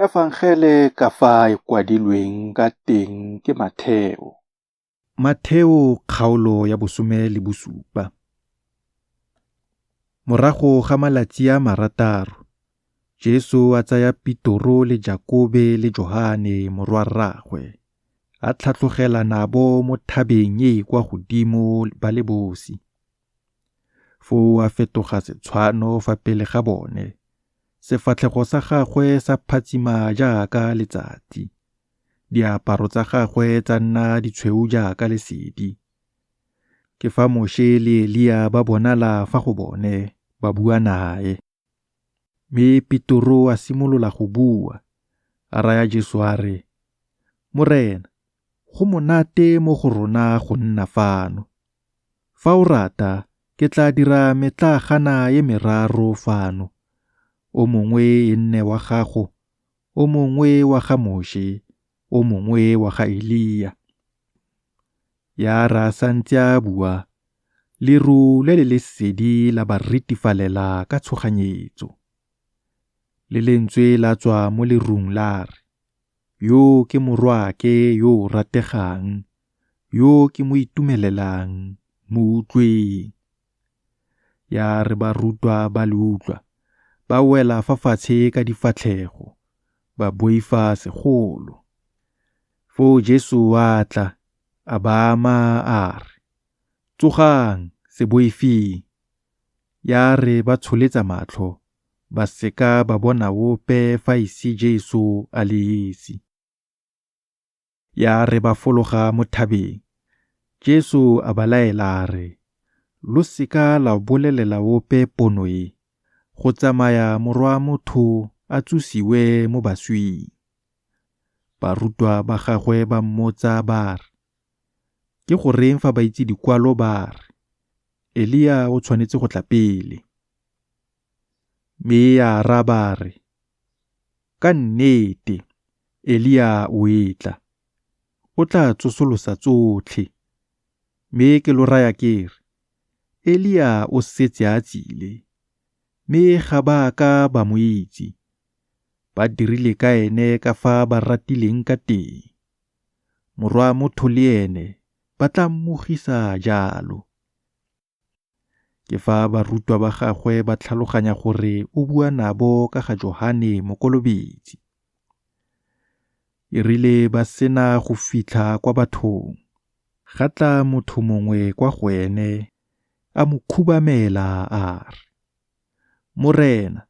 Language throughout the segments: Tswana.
Efangele ka fa e kwadilweng ka teng ke Matheo. Matheo kgaolo ya bosome le bosupa. Morago ga malatsi a marataro, Jesu a tsaya Petoro le Jakobe le Johane morwa-rraagwe, a tlhatlogela nabo mo thabeng e e kwa godimo ba le bosi. Foo a fetoga setshwano fa pele ga bone, sefatlhego sa gagwe sa phatsima jaaka letsatsi, diaparo tsa gagwe tsa nna ditshweu jaaka lesedi. Ke fa Moše le Elia ba bonala fa go bone, ba bua nae. Mme Petoro a simolola go bua, a raya Jesu a re, Morena, go monate mo go rona go nna fano. Fa o rata, ke tla dira metlaagana e meraro fano, o mongwe e nne wa gago, o mongwe wa ga Moše, o mongwe wa ga Elia. Ya re a santse a bua, leru le le lesedi la ba ritifalela ka tshoganyetso. Le lentswe la tswa mo lerung la re, Yo ke Morwaake yo o rategang, yo ke mo itumelelang, mo utlweng. Ya re barutwa ba le utlwa, ba wela fa fatshe ka difatlhego, ba boifa segolo. Foo Jesu a tla, a ba ama a re, Tsogang, se boifeng. Ya re ba tsholetsa matlho, ba seka ba bona ope fa e se Jesu a le esi. Ya re ba fologa mo thabeng, Jesu a ba laela a re, Lo seka la bolelela ope pono e, go tsamaya Morwa Motho a tsosiwe mo baswing. Barutwa ba gagwe ba mmotsa ba re, Ke goreng fa ba itse dikwalo ba re, Elia o tshwanetse go tla pele? Mme a araba a re, Ka nnete, Elia o etla, o tla tsosolosa tsotlhe. Mme ke lo raya ke re, Elia o setse a tsile, mme ga ba a ka ba mo itse, ba dirile ka ene ka fa ba ratileng ka teng. Morwa motho le ene ba tla mmogisa jalo. Ke fa barutwa ba gagwe ba tlhaloganya gore o bua nabo ka ga Johane Mokolobetsi. E rile ba sena go fitlha kwa bathong, ga tla motho mongwe kwa go ene a mo khubamela a re, Morena,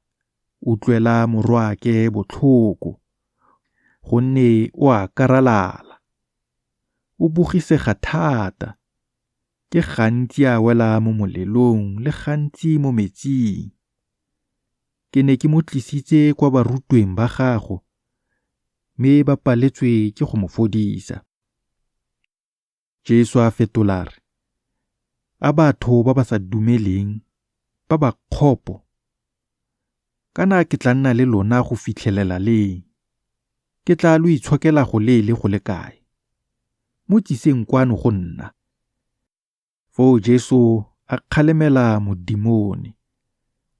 utlwela morwaake botlhoko, gonne o a karalala, o bogisega thata. Ke gantsi a wela mo molelong le gantsi mo metsing. Ke ne ke mo tlisitse kwa barutweng ba gago, mme ba paletswe ke go mo fodisa. Jesu a fetola a re, A batho ba ba sa dumeleng, ba ba kgopo, kana ke tla nna le lona go fitlhelela leng? Ke tla lo itshokela go leele go le kae? Mo tsiseng kwano go nna. Foo Jesu a kgalemela modimone,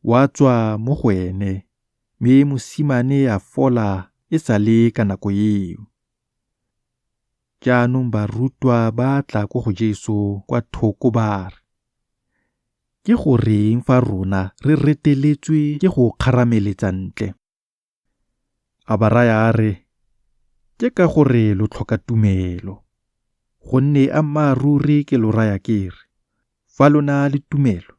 wa tswa mo go ene, mme mosimane a fola e sa le ka nako eo. Jaanong barutwa ba tla ko go Jesu kwa thoko ba re, Ke goreng fa rona re reteletswe ke go kgarameletsa ntle? A ba raya a re, Ke ka gore lo tlhoka tumelo. Gonne ammaaruri ke lo raya ke re, fa lo na le tumelo,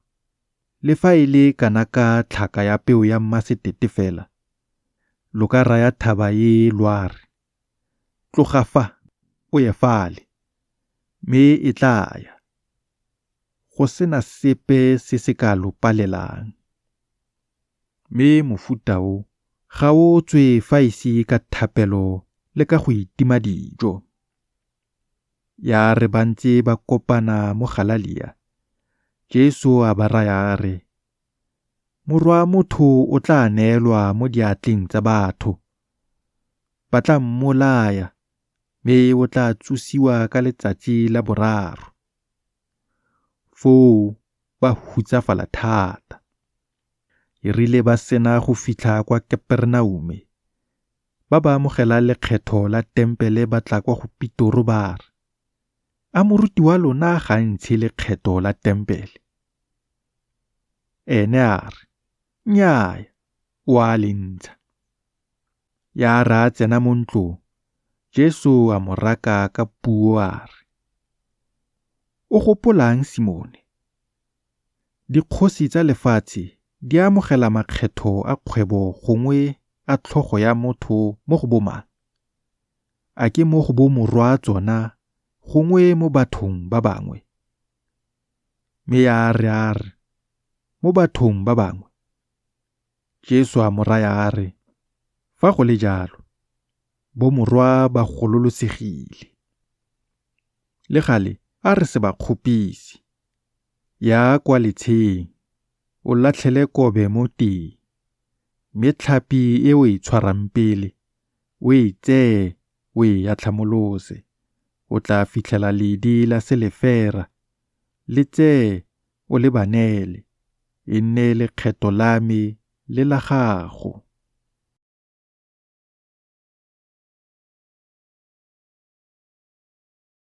le fa e le kana ka tlhaka ya peo ya mmasetete fela, lo ka raya thaba e lwa re, Tloga fa, o ye fale, mme e tla ya, go sena sepe se se ka lo palelang. Mme mofuta o ga o tswe fa e se ka thapelo le ka go itima dijo. Ya re ba ntse ba kopana mo Galalia, Jesu a ba raya a re, Morwa motho o tla neelwa mo diatleng tsa batho. Ba tla mmolaya, mme o tla tsosiwa ka letsatsi la boraro. Foo ba hutsafala thata. E rile ba sena go fitlha kwa Kaperenaume, Ba ba amogelang lekgetho la tempele ba tla kwa go Petoro ba re, A moruti wa lona ga a ntshe lekgetho la tempele? Ene a re, Nnyaya, o a le ntsha. Ya re a tsena mo ntlong, Jesu a mo raka ka puo a re, O gopolang, Simone? Dikgosi tsa lefatshe di amogela makgetho a kgwebo gongwe a tlhogo ya motho mo go bomang? A ke mo go bomorwaa tsona gongwe mo bathong ba bangwe? Mme ya re a re, Mo bathong ba bangwe, Jesu a mo raya a re, Fa go le jalo, bomorwa ba gololosegile. Le gale a re se ba kgopise. Ya kwa letsheng, o latlhele kobe mo teng, mme tlhapi e o e tshwarang pele, o e tsee o e atlhamolose, o tla fitlhela ledi la selefera, le tsee o le ba neele, e nne lekgetho la me le la gago.